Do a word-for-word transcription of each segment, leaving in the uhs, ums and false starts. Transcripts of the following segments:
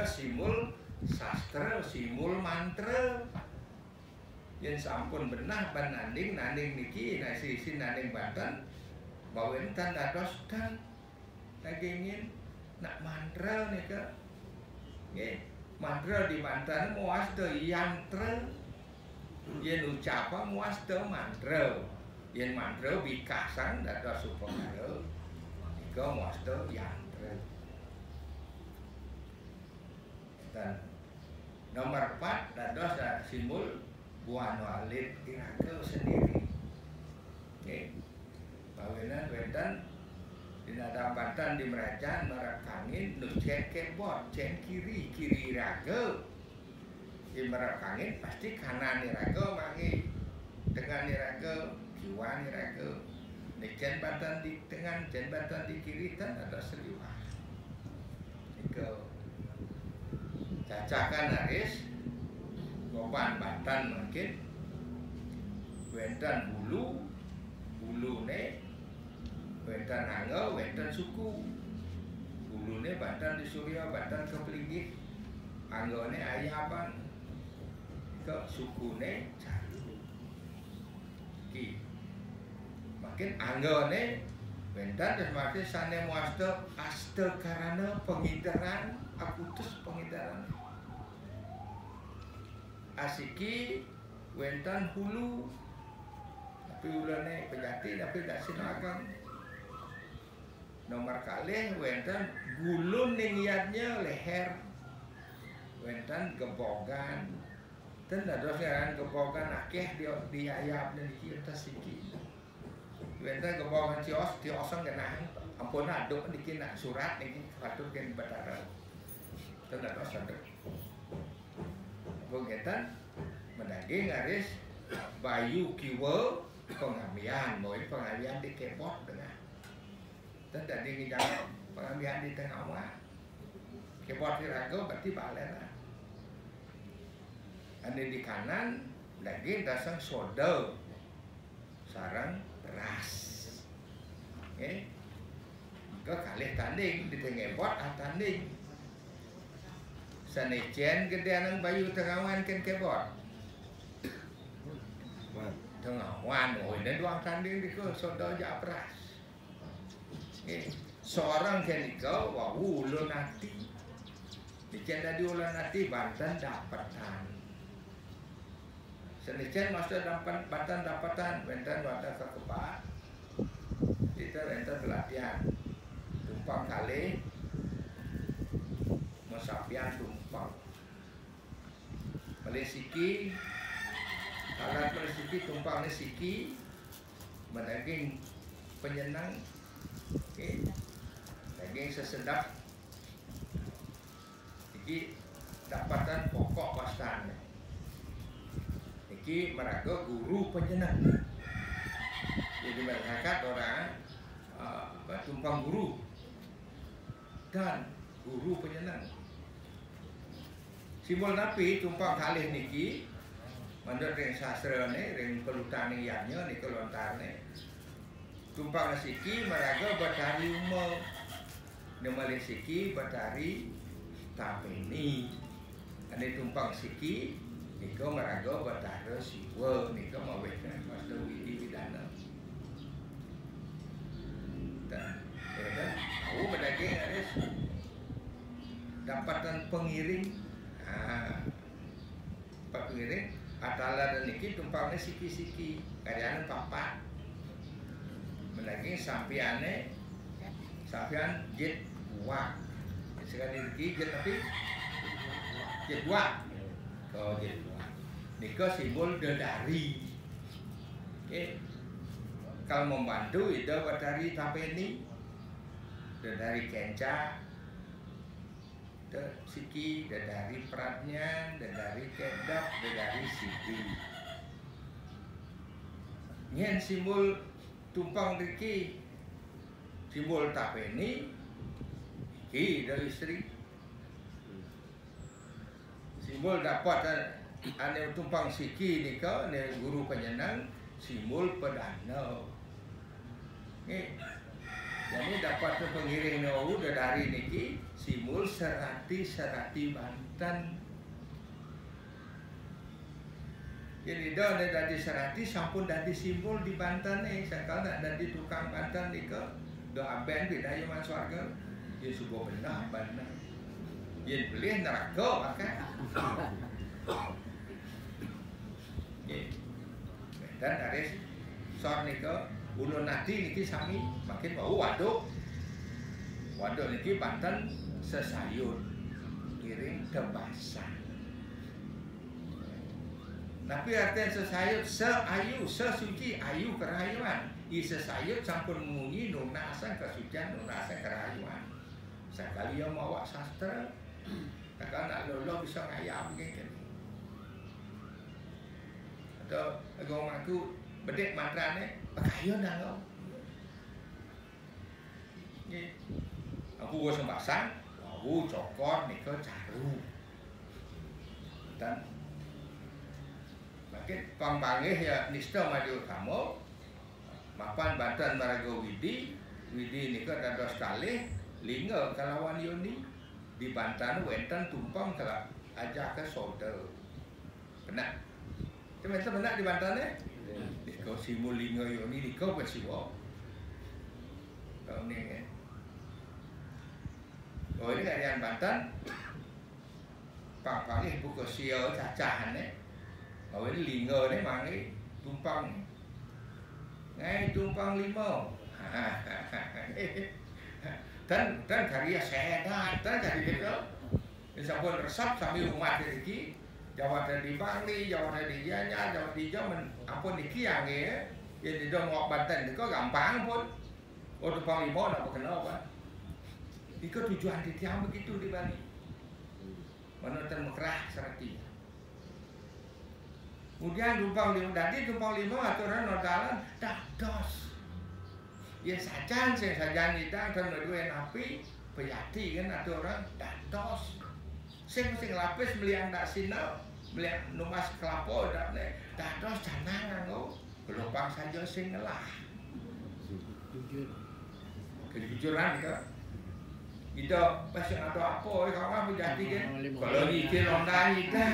simbol sastra, simbol mantra. Yén sampun benah ban nanding, nanding niki, nah, sisi nanding banten, bawin tan dados tan dagingin, nak mantra nika. Nggih, mantra di banten mawasta yantra. Yén ucapan mawasta mantra. Yén mantra bikasang dados upakara, nika mawasta yantra. Dan nomor empat dados, eh, simbol buana alit iraga sendiri. Nggih. Bawinan wénten di nadam banten di merajan marep kangin, nu cén kebot, cén kiri, kiri iraga. Di marep kangin pasti kanan iraga manggi, tengen iraga, kiwan iraga. Né cén banten di tengen, cén banten di kiri, tan dados seliwah. Nika cacakan raris, goban banten mangkin, wénten hulu, huluné wénten angga, wénten suku. Huluné banten di surya, banten ka plinggih. Anggané ayaban. Nika sukuné caru. Ki. Mangkin anggané wénten, terus mangkin sané mawasta asta karana pangideran, akutus pangideran. Asiki wénten hulu, tapi uluné pejati, tapi dasina ageng. Nomor kalih wénten gulun ning yadnya, leher. Wénten gebogan. Ten dados ngaran gebogan akéh di, di ayab niki, enten siki. Wénten gebogan tios, tiosang genah. Ampun aduk niki nak surat niki patut kén Betara. Ten dados aduk. Ampun ngéten, madaging raris bayu kiwa pangambihan, mawin pangambihan di kebot tengah. Ten dadi ngidang pangambihan di tengah awak. Kebot iraga berarti balen lah. Ané di kanan, daging dasang soda sareng beras. Nggih. Kekalih tanding, di tengah bot ah tanding. Sané cén gedé nang bayu tengawan kén kebot. Tengawan, oh, ini doang tanding di ke soda ja beras. Nggih. Sorang kenika wau ulun ati. Icén dadi ulun ati banten dapetan. Senicén masta dampen-, banten dapetan, wénten wadah kakebak. Kita wénten pelatihan. Tumpang kalih, masapian tumpang. Malih siki, alat malih siki, tumpangné siki, madaging penyeneng, oké, daging sesedap. Iki dapetan pokok wastané. Iki maraga guru penyeneng. Jadi masyarakat orang, eh, apa, tumpang guru dan guru penyeneng. Simbol napi tumpang kalih niki? Manut ring sastrané, ring pelutaning yadnya nika lontarné. Tumpang siki maraga Betari Uma. Né malih siki Betari Tapéni. Ané tumpang siki nika maraga Betara Siwa nika mawinan wasta widi widana. Tah, ya kan? Tahu madaging raris dapetan pengiring. Nah, pengiring, ataladan niki tumpangné siki-siki, karyané papat. Madaging sampiané, sampian jit buak. Sekali niki jit tapi jit buak. Oh, jit buak. Nika simbol dedari. Oké. Kalau membantu Ida Betari Tapéni, dedari kencak, te-, siki, dedari pradnyan, dedari kedap, dedari sidi. Nyén simbol tumpang riki, simbol Tapéni, iki Ida Istri. Simbol dapat, eh, ané tumpang siki nika, ané guru penyeneng, simbol pedana. Nggih. Jadi dapat pengiring ne wau dari niki simbol serati-serati banten. Yen Ida ne dadi serati sampun dadi simbol di bantene, sakala nak dadi tukang banten nika, da aben pidayuman swarga. Yen suba benah banten. Yen pelih neraka bakal. Nggih. Dan raris sor nika ulun ati niki sami makin wau waduk. Waduk niki banten sesayut ngiring tebasan. Napi artin sesayut? Seayu, sesuci, ayu kerahayuan. I sesayut sampun munyi nunas kasucian, nunas kerahayuan. Sakali ia mawa sastra, takkan nak lolo bisa ngayam nggih kene. Atau agung aku bedik mantrane, pakayun dah kau. Nggih. Aku wis sembasang, wau cokor nika caru. Dan makin pangpanggih ya nista maju utama, mapan banten maraga widi, widi nika dados kalih, lingga kalawan yoni. Di banten wenten tumpang kala ajaka soda. Penak. Itu wenten penak di banten, eh? Nika simbol lingga yoni nika pun siwa. Kalau ni, eh. Oh, ini kalian banten. Pang-, panggih buka sia cacahane. Awin linggane mangke tumpang. Ngai tumpang lima. Dan, dan karya sehat, dan jadi gitu. Sampun resep sami umat iki, jawate di Bangli, jawate di Gianyar, jawate di Jamen. Ampun niki angge, ya di dong wak banten nika gampang pun. Oh, tumpang lima napa kena apa? Nika tujuan titiang begitu di Bali. Manut ten mekerah serati. Kemudian tumpang lima, dadi tumpang lima aturan nodalan dados. Yen sajan, sing sajan nyidang ten duwe napi, pejati kan aturan dados. Sing, sing lapis meliang dak sina, meliang numas kelapa dak ne, dados canang nganggo gelombang saja sing ngelah. Jujur. Kejujuran itu. Itu pas yang ada apa, eh, kawan pejati kan. Kalau nyicil londa nyidang.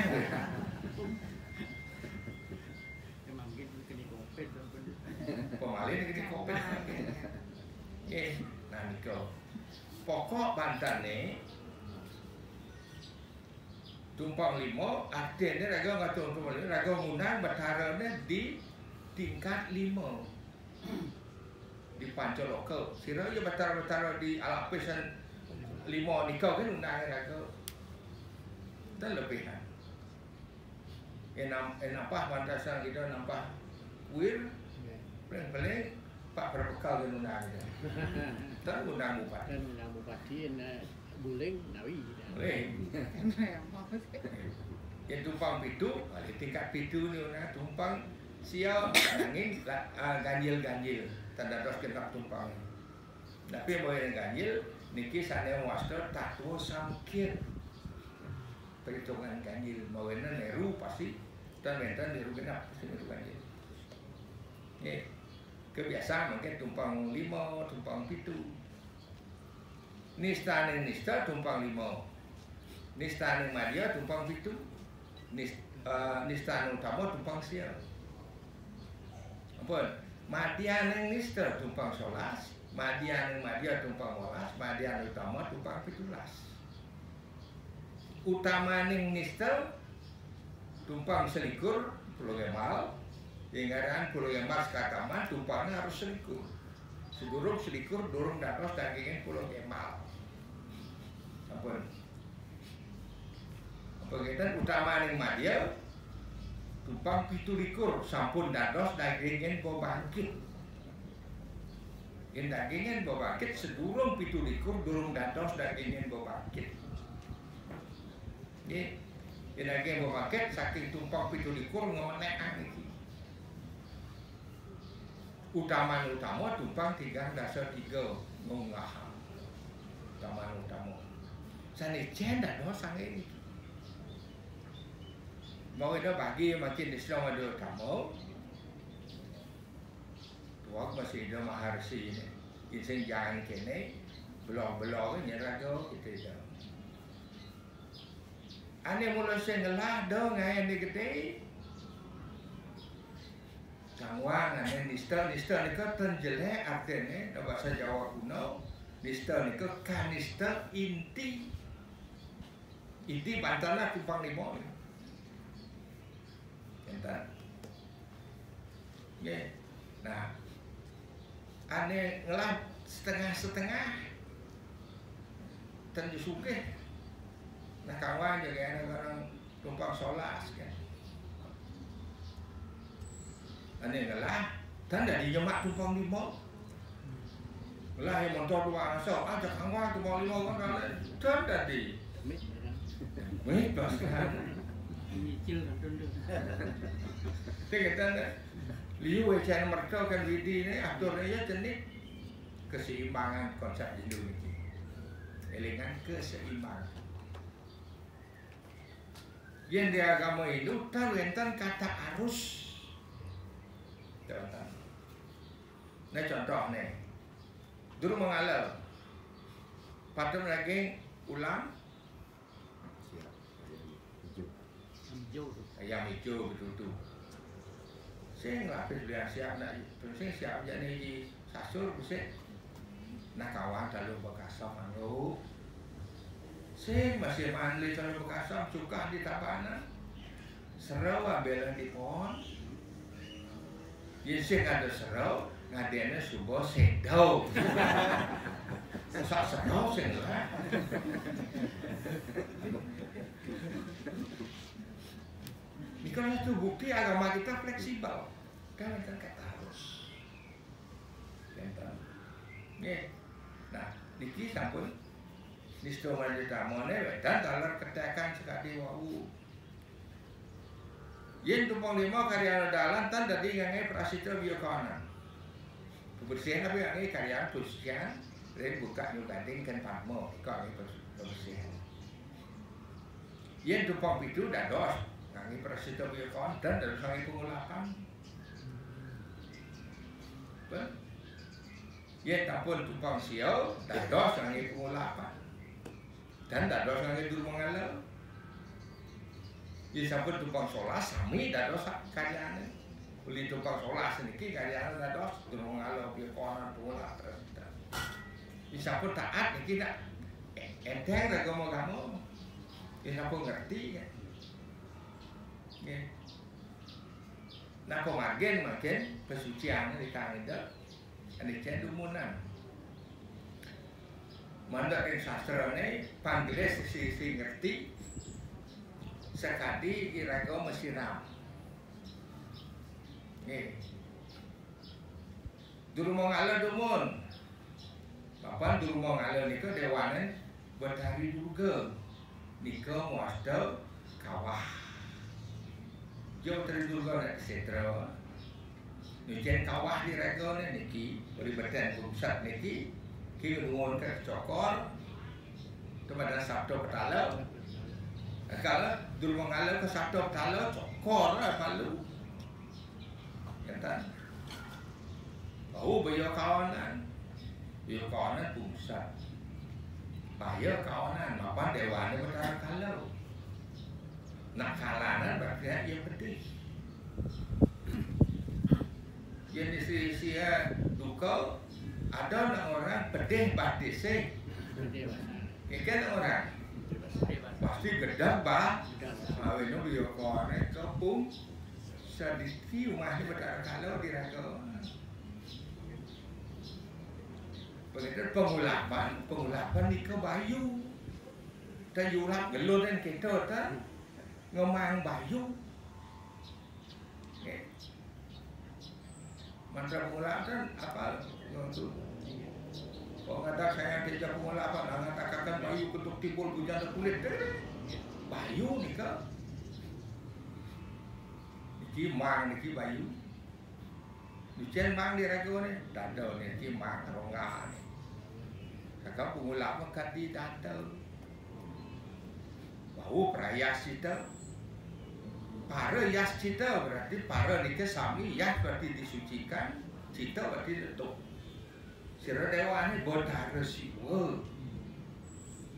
Emang gitu kena covid apa tu? Pemalin kena covid. Eh, nah nika. Pokok bantane tumpang lima, artine raga ngatur tumpang lima, raga ngundang batarane di tingkat lima. Di Pancaloka. Sira ya batara-batara di alapisan lima nika kan ngundang raga. Dan lebihan. Enam, enam pah pantasan kita nampak wir, paling-paling pak berbekal ke undang kita. Kan undang bupati. Kan undang bupati, na guling nawi kita. Guling. Ya tumpang pitu, balik tingkat pitu ni undang tumpang sia nanging la-, ah, ganjil-ganjil tanda dos genap tumpang. Tapi mau yang ganjil niki sane wasta tatwa samkir. Perhitungan ganjil, mawena neru pasti, dan wenten neru genap, pasti neru ganjil. Nggih. Kebiasaan mungkin tumpang lima, tumpang pitu. Nistaning nista tumpang lima. Nistaning madya tumpang pitu. Nis-, eh, nistaning utama tumpang sia. Ampun. Madyaning nista tumpang solas, madyaning madya tumpang molas, madyaning utama tumpang pitulas. Utamaning nista tumpang selikur, Pulau Gemal, inggaran Pulau Gemal sekataman tumpangnya harus selikur. Sedurung selikur, durung dados dagingin Pulau Gemal. Ampun. Apa ngeten, utamaning madya, tumpang pitu likur sampun dados dagingin bebangkit. Yen dagingin bebangkit sedurung pitu likur durung dados dagingin bebangkit. Nggih. Yen daging bebangkit saking tumpang pitu likur ngemenekang iki. Utaman utama tumpang tigang dasa tiga ngunggahang. Utaman utama. Sane jen dados sange niki. Mau ida bagi makin Islam ada utama. Tuak masih ada maharsi ini. Yén sing jaan kéné, belog-belog nyén raga kita ida. Ané mula sing ngelah da ngaé ané gedé. Kangwang ané nista, nista nika ten jelék artiné, da basa Jawa kuno, nista nika kanista inti. Inti bantalan tumpang lima. Enten. Nggih. Nah, ané ngelah setengah-setengah. Ten sugih. Nah, kangwang ja ané bareng tumpang solas kan. Ané ngelah, ten dadi nyemak tumpang lima. Ngelah ya montor dua aso, aja kangwang tumpang lima kan kali. Ten dadi. Wih, pas kan. Nyicil kan tunduk. Ting ngeten, eh. Liu wécén merta kan Widi né aturné ya jenik keseimbangan konsep Hindu niki. Élingan keseimbangan. Yén di agama Hindu, ta wénten kata arus. Ta wénten. Nah, contoh né. Durung mangala. Patem daging ulam. Siap. Ayam hijau. Hijau tu. Ayam hijau betutu. Sing lapis belian siap nak, sing siap jak ni ji sasur besik. Nah, kangwang talu bekasam anu. Sing masih mandi talu bekasam, cukah di tabanan. Serau ambil di pohon. Yén sing ada serau, ngadéné suba séda. Masak serau sing lah. Nika satu bukti agama kita fleksibel. Kan wénten kata arus. Wénten. Nggih. Nah, niki sampun nista manjitamané wénten taler ketekan sakadi wau. Yén tumpang lima karyana dalan tan dadi nganggé prasita biakanan. Kebersihan tapi nganggé karyana pensucian, lain buka nyuganding kan padma, ika nganggé pers-, kebersihan. Yén tumpang pitu dados nganggé prasita biakanan tan dados nganggé pangulapan. Apa? Yén sampun tumpang sia, dados nganggé pangulapan. Tan dados nganggé durung mangala. Yén sampun tumpang solas, sami dados sak karyané. Uli tumpang solas niki karyané dados durung mangala, biakanan, pangulapan. Yén sampun taat niki nak enteng agama-agama. Yén sampun ngerti kan. Nggih. Napa margin mangkin pesucian ri Kang Ida? Ané cén dumunan. Manut ring sastrané, panggelis sisi ngerti, sakadi iraga masiram. Nggih. Durung mangala dumun. Mapan durung mangala nika déwané Betari Durga. Nika mawasta kawah. Jauh Betari Durga nak setra. Nucén kawah di ragané niki, uli betén pusat niki, ki nuwun ka cokor, kepada Sabda Petala. Kala durung mangala ka Sabda Petala, cokor lah palu. Ngéten. Bau baya kaonan. Baya kaonan pusat. Baya kaonan, mapan déwané Betara Kala. Nak kalanan berarti ya pedih. Yén isi-isi duka, ada nak orang pedih batisé. Ikan orang pasti gedeg bah. Awéno baya kaonan kepung sadiki umahné Betara Kala di raga. Begitu pangulapan, pangulapan nika bayu. Tan yulap gelun kan kita ta ngemang bayu. Nggih. Mantra pangulapan apa? Ngontu. Kok ngadak saya teja pangulapan, ngatakaken bayu ketuk timbul bujana kulit. Bayu nika. Niki mang, niki bayu. Nucén mang di ragané, dadané, niki mang ronggané. Kaka pangulap kadi dada. Bau prayascita. Para yascita berarti para nika sami, yas berarti disucikan, cita berarti letuk. Sira déwané Batara Siwa.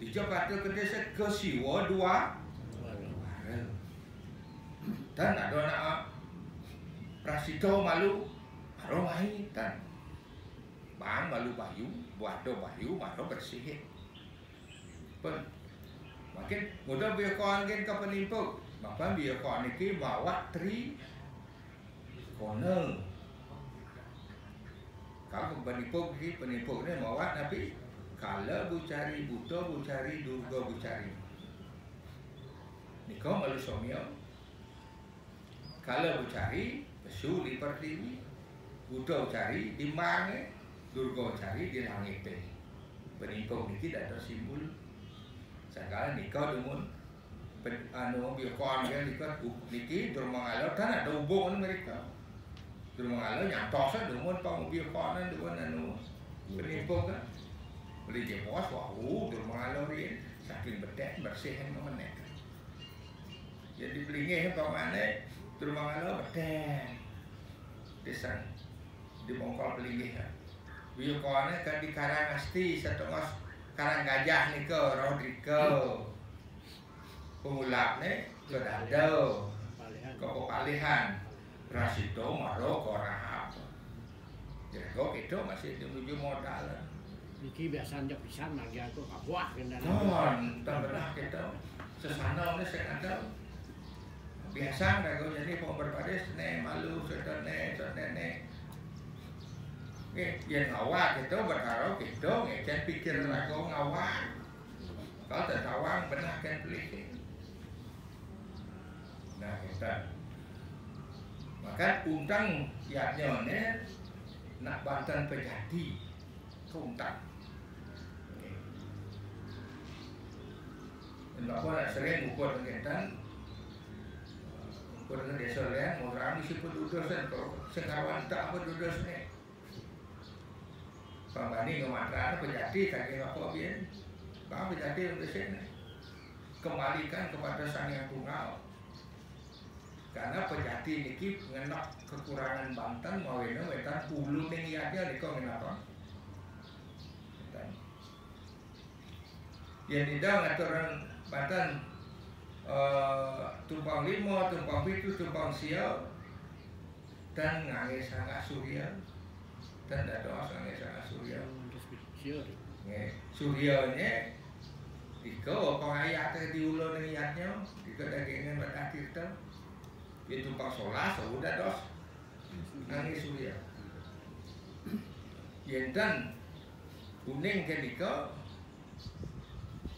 Dija patuh kedis ka Siwa dua. Dwara. Tan ada nak prasida malu, mara mai tan. Bang malu bayu, buada bayu, mara bersih. Pun. Makin muda biakon gén ka penimpuk. Maka biakon niki mawa tri kona. Kalau penimpuk niki, penimpuk ni mawa napi? Kala Bucari, Buta Bucari, Durga Bucari. Nika malu somia. Kala Bucari, pesu di pertiwi. Buta Bucari, di mangé. Durga Bucari, di langité. Penimpuk niki dados simbol. Sangkal nika dumun pen-, anu, biakon nggih nika, niki Durmangala tan ada hubungan mereka. Durmangala nyantos dumun pang biakonan dumun anu, penimpuk kan. Beli jebos, wau, Durmangala riin, saking betek, bersihin menek. Jadi pelinggih pamane, Durmangala betek. Pisang di bongkol pelinggih kan. Biakone kan di Karang Asti, setengah Karang Gajah nika, Rodrika. Pengulapne ke Dado, ke Pepalihan. Prasida mara ke Rahab. Kira-kira kita masih menuju modal. Niki biasa njak pisan lagi aku kabuah kendala. Mon, tak pernah kita. Sesana ni saya ada. Biasa dah kau jadi pun berbaris, ne malu, sudah ne, sudah ne. Nggih, yen ngawak kita berkaro kita, nggih, jan pikir lagu ngawak. Kalau tak tawang, benar kan pelih. Nah, kita. Maka untang yadnya ni nak banten pejati. Ke untang. Nggih. Napa nak sering ukur dengan tan, ukur dengan desa lain, mau rami si pedudusan, kalau sekawan tak pedudusan ni. Pambani ngemantra pejati kaki apa bien. Bang pejati untuk sini. Kembalikan kepada Sang Yang Tunggal. Karena pejati niki ngenep kekurangan banten, mawene wetan ulu ning yadnya nika ngenapa? Wetan. Yen Ida ngaturan banten, eh, tumpang lima, tumpang pitu, tumpang sia, dan ngangge sanggah surya, dan dados ngangge sanggah surya. Nggih, suryane ika pangayate di ulun ing yadnya, ika dagingan wadah tirta. Yen tumpang solas, udah dos. Ngangge surya. Yen ten kuning kenika,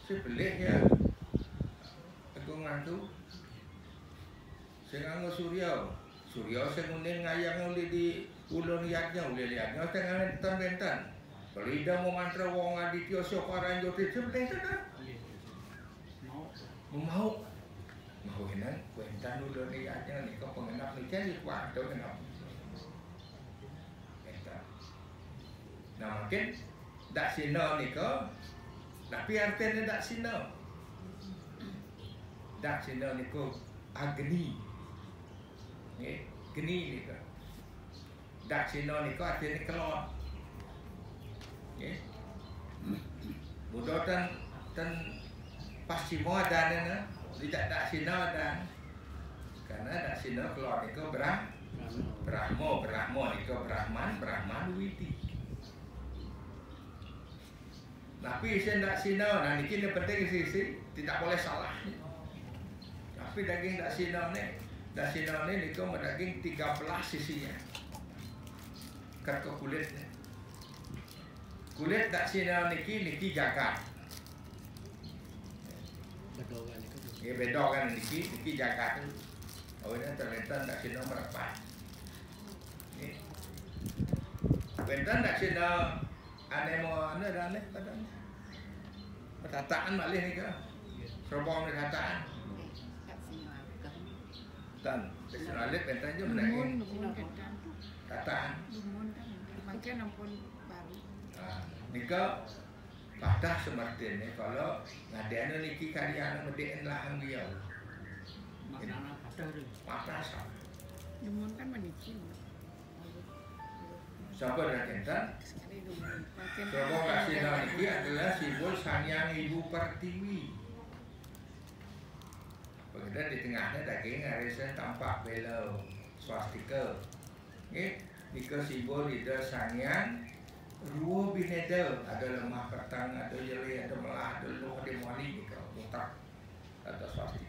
sing pelih ya. Aku ngantu. Sing nganggo surya. Surya sing kuning ngayang uli di ulun yadnya, uli yadnya sing ngenten-benten. Kalau Ida mau mantra wong Aditya Syoparan Jyoti, sing pelih tenan. Mau. Mau. Mau enan, kuentan ulun yadnya nika pengenap nika di kuat tu kenapa. Enten. Nah, mungkin daksina nika, tapi artine daksina. Daksina niku agni. Nggih, gni nika. Daksina nika artine kelod. Nggih. Buda ten, ten pascima adane, tidak daksina adan. Karena daksina kelod nika Brah-, Brahma, Brahma nika Brahman, Brahman Widi. Tapi isin daksina, nah niki ni penting sisi, tidak boleh salah. Tapi daging daksina ni, daksina ni nika madaging tiga belas sisinya. Kat ke kulit ni. Kulit daksina niki, niki jagat. Bedogan itu. Ya, bedogan niki, niki jagat. Oh, ini ternyata daksina merepat. Nggih. Wenten daksina ane mo ane dane padane. Petataan malih nika. Serobong petataan. Tan, daksina alit wenten aja menangi. Dumun, dumun ketan. Tataan. Dumun kan. Mangke ampun baru. Nah, nika Patah semertine kalau ngadene niki karya anak medek lahang dia. Masalah patah tu. Patah sama. Dumun kan meniki. Sampun, Raden. Coba kasih niki adalah simbol Sang Hyang Ibu Pertiwi. Begitu di tengahnya daging arisan tampak belo swastika. Nggih, nika simbol Ida Sang Hyang Rua Bineda, ada lemah peteng, ada yeli, ada melah, ada luh, ada moni nika mutak. Ada swastika.